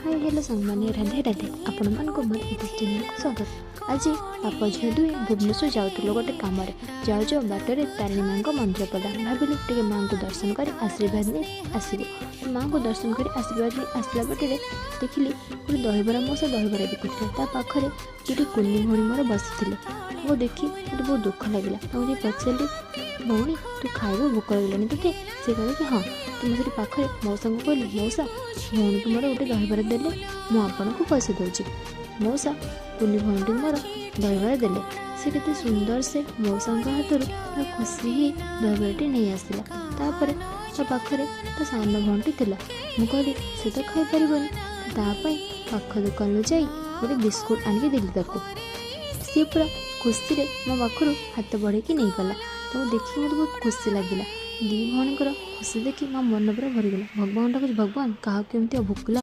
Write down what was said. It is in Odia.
ହାଇ ହ୍ୟାଲୋ ସାଙ୍ଗମାନେ, ରାଧେ ରାଧେ। ଆପଣମାନଙ୍କୁ ମୋର ୟୁଟ୍ୟୁବ୍ ଚ୍ୟାନେଲ୍କୁ ସ୍ୱାଗତ। ଆଜି ବାପ ଝିଅ ଦୁହେଁ ଭୁବନେଶ୍ୱର ଯାଉଥିଲୁ ଗୋଟେ କାମରେ। ଯାଉ ଯାଉ ବାଟରେ ତାରିଣୀ ମାଆଙ୍କ ମନ୍ଦିର ପଡ଼ିଲା। ଭାବିଲୁ ଟିକେ ମାଆଙ୍କୁ ଦର୍ଶନ କରି ଆଶୀର୍ବାଦ ନେଇ ଆସିବୁ। ମାଆଙ୍କୁ ଦର୍ଶନ କରି ଆଶୀର୍ବାଦ ନେଇ ଆସିଲା ବାଟରେ ଦେଖିଲି ଗୋଟେ ଦହିବରା ମଉସା ଦହିବରା ବିକୁଥିଲେ। ତା ପାଖରେ ଦୁଇଟି କୁନି ଭଉଣୀ ମୋର ବସିଥିଲେ। ତାଙ୍କୁ ଦେଖି ମୋତେ ବହୁତ ଦୁଃଖ ଲାଗିଲା। ତାଙ୍କୁ ଯାଇ ପଚାରିଲି, ଭଉଣୀ, ତୁ ଖାଇବୁ? ଭୋକ ଲାଗିଲାଣି ତୋତେ? ସେ କହିଲେ କି ହଁ। ତ ମୁଁ ସେଠି ପାଖରେ ମଉସାଙ୍କୁ କହିଲି, ମଉସା, ଭଉଣୀକୁ ମୋର ଗୋଟେ ଦହିବରା ଦେଲେ ମୁଁ ଆପଣଙ୍କୁ ପଇସା ଦେଉଛି। ମଉସା କୁନି ଭଉଣୀଟି ମୋର ଦହିବରା ଦେଲେ। ସେ କେତେ ସୁନ୍ଦର ସେ ମଉସାଙ୍କ ହାତରୁ ପୁରା ଖୁସି ହେଇ ଦହିବରାଟି ନେଇ ଆସିଲା। ତାପରେ ତା ପାଖରେ ତା ସାନ ଭଉଣୀଟି ଥିଲା। ମୁଁ କହିଲି, ସେ ତ ଖାଇପାରିବନି, ତା ପାଇଁ ପାଖ ଦୋକାନରୁ ଯାଇ ଗୋଟେ ବିସ୍କୁଟ ଆଣିକି ଦେଲି ତାକୁ। ସିଏ ପୁରା ଖୁସିରେ ମୋ ପାଖରୁ ହାତ ବଢ଼େଇକି ନେଇଗଲା। ତାକୁ ଦେଖିକି ମୋତେ ବହୁତ ଖୁସି ଲାଗିଲା। ଦୁଇ ଭଉଣୀଙ୍କର ଖୁସି ଦେଖି ମୋ ମନ ପୁରା ଭରିଗଲା। ଭଗବାନ ଡାକୁଛି, ଭଗବାନ, କାହାକୁ ଏମିତି ଭୋକିଲା